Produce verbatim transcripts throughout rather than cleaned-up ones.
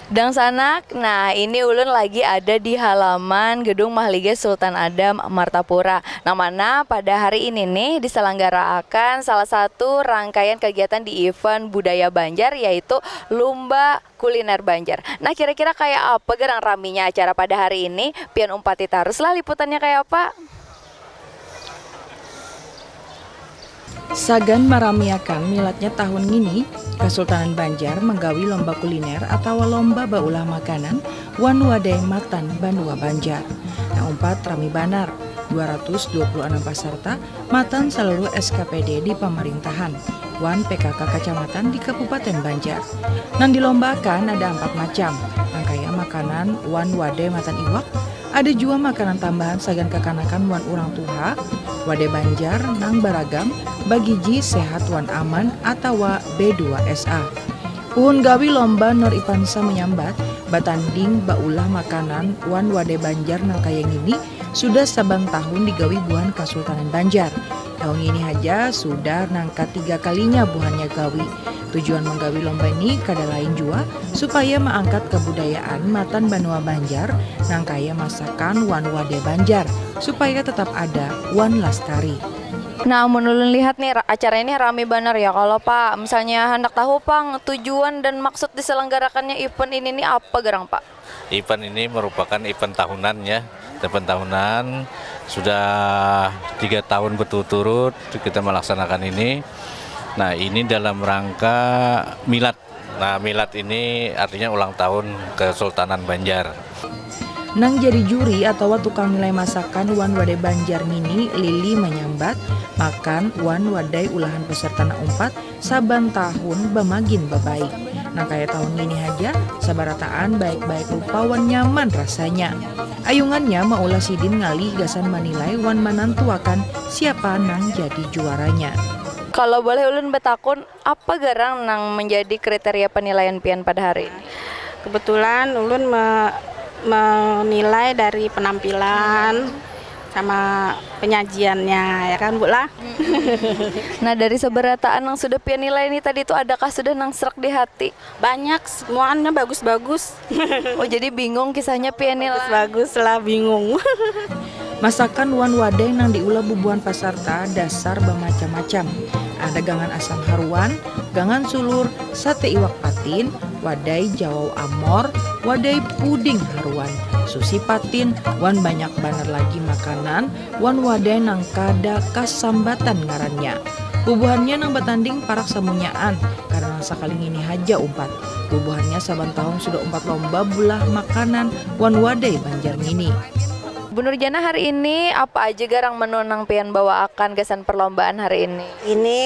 Dangsanak, nah ini ulun lagi ada di halaman Gedung Mahligai Sultan Adam Martapura. Nang mana pada hari ini nih diselenggaraakan salah satu rangkaian kegiatan di event budaya Banjar, yaitu Lumba Kuliner Banjar. Nah, kira-kira kayak apa garang raminya acara pada hari ini? Pian umpati tarus lah liputannya kayak apa. Sagan maramiakan miladnya tahun ngini, Kasultanan Banjar manggawi lomba kuliner atawa lomba baulah makanan wan wadai matan banua Banjar. Nang umpat rami banar, dua ratus dua puluh anam pasarta matan saluruh S K P D di pamarintahan wan P K K kacamatan di Kabupaten Banjar. Nang dilombaakan ada ampat macam, nang kaya makanan wan wadai matan iwak, ada jua makanan tambahan sagan kakanakan wan urang tuha, wadai Banjar nang baragam, bagiji, sehat wan aman atawa B dua S A. Puhun gawi lomba Nur Ipansa manyambat, batanding baulah makanan wan wadai Banjar nang kaya ngini sudah saban tahun digawi buhan Kasultanan Banjar. Tahun ngini haja sudah nang katiga kalinya buhannya gawi. Tujuan manggawi lomba ni kada lain jua supaya maangkat kabudayaan matan banua Banjar nang kaya masakan wan wadai Banjar supaya tetap ada wan lastari. Nah, amun ulun lihat nih, acara ini rami banar ya kalo, Pa. Misalnya handak tahu pang tujuan dan maksud diselenggarakannya event ini nih apa garang, Pa? Event ini merupakan event tahunan ya, event tahunan, sudah tiga tahun berturut-turut kita melaksanakan ini. Nah, ini dalam rangka milad. Nah, milad ini artinya ulang tahun Kesultanan Banjar. Nang jadi juri atawa tukang nilai masakan wan wadai Banjar ngini Lili manyambat, makan wan wadai ulahan peserta nang umpat saban tahun bamagin babaik. Nang kaya tahun ngini haja, sabarataan baik-baik rupa wan nyaman rasanya. Ayungannya maulah sidin ngalih gasan manilai wan manantuakan siapa nang jadi juaranya. Kalo boleh ulun batakun, apa garang nang manjadi kriteria panilaian pian pada hari ini? Kebetulan ulun me menilai dari penampilan sama penyajiannya ya kan Bu lah. Nah dari seberataan yang sudah pian nilai nih tadi itu adakah sudah nang serak di hati? Banyak, semuanya bagus-bagus. Oh jadi bingung kisahnya pian nih lah. Bagus lah bingung. Masakan wan wadai nang diulah bubuhan pasarta dasar bamacam-macam. Ada gangan asam haruan, gangan sulur, sate iwak patin, wadai jawau amor, wadai puding haruan, susi patin, wan banyak banar lagi makanan wan wadai nang kada kasambatan ngarannya. Bubuhannya nang batanding parak samunyaan karna nang sakali ngini haja umpat. Bubuhannya saban tahun sudah umpat lomba bulah makanan wan wadai Banjar ngini. Bu Nurjana, hari ini apa aja garang menu nang pian bawaakan gasan perlombaan hari ini? Ini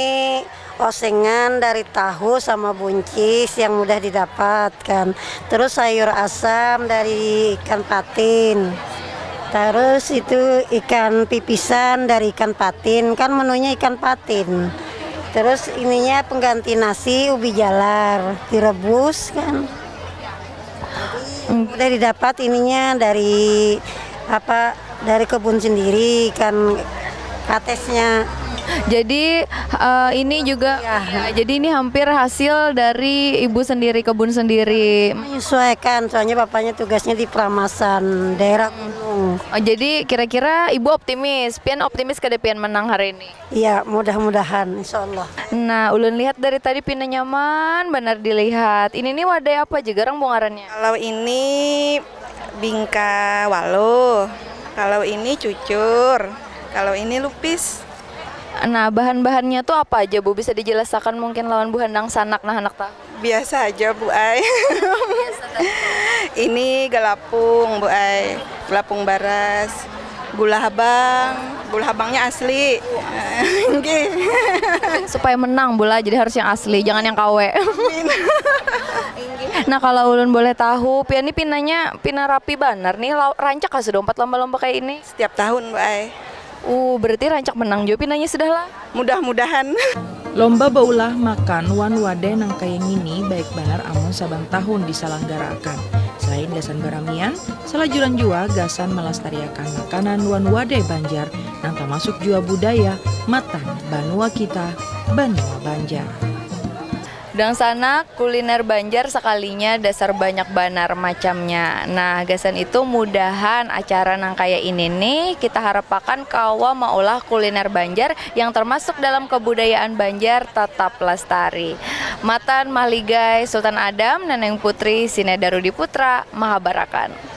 osengan dari tahu sama buncis yang mudah didapatkan. Terus sayur asam dari ikan patin. Terus itu ikan pipisan dari ikan patin, kan menunya ikan patin. Terus ininya pengganti nasi ubi jalar direbus kan. Jadi mudah didapat ininya dari apa dari kebun sendiri kan katesnya. Jadi uh, ini juga ya. Ya, jadi ini hampir hasil dari ibu sendiri kebun sendiri. Menyesuaikan soalnya bapaknya tugasnya di Peramasan daerah Gunung. Oh, jadi kira-kira ibu optimis, pian optimis kada pian menang hari ini? Iya, mudah-mudahan insyaallah. Nah, ulun lihat dari tadi pina nyaman banar dilihat. Ini nih wadai apa aja garang bungarannya? Kalau ini bingka waluh, kalau ini cucur, kalau ini lupis. Nah, bahan-bahannya tuh apa aja Bu? Bisa dijelasakan mungkin lawan buhan nang sanak nah anak tahu. Biasa aja bu ai. Ini galapung bu ai, galapung baras, gula habang, gula habangnya asli. Nggih. Supaya menang bula jadi harus yang asli, jangan yang kawe. Nah kalau ulun boleh tahu, pian ni pinanya pina rapi banar nih, rancak kah sudah umpat lomba-lomba kayak ini? Setiap tahun bu ai. Uh, berarti rancak menang jua pinanya sudah lah. Mudah-mudahan. Lomba baulah makan wan wadai nang kaya ngini baik banar amun saban tahun disalanggaraakan. Selain gasan baramian, salajuran jua gasan malastariakan makanan wan wadai Banjar nang tamasuk jua budaya matan banua kita, banua Banjar. Dangsanak, kuliner Banjar sakalinya dasar banyak banar macamnya. Nah, gasan itu mudahan acara nang kaya ini nih kita harapakan kawa maulah kuliner Banjar yang termasuk dalam kebudayaan Banjar tatap lastari. Matan Mahligai, Sultan Adam, Neneng Putri, Sineda Rudi Putra, mahabarakan.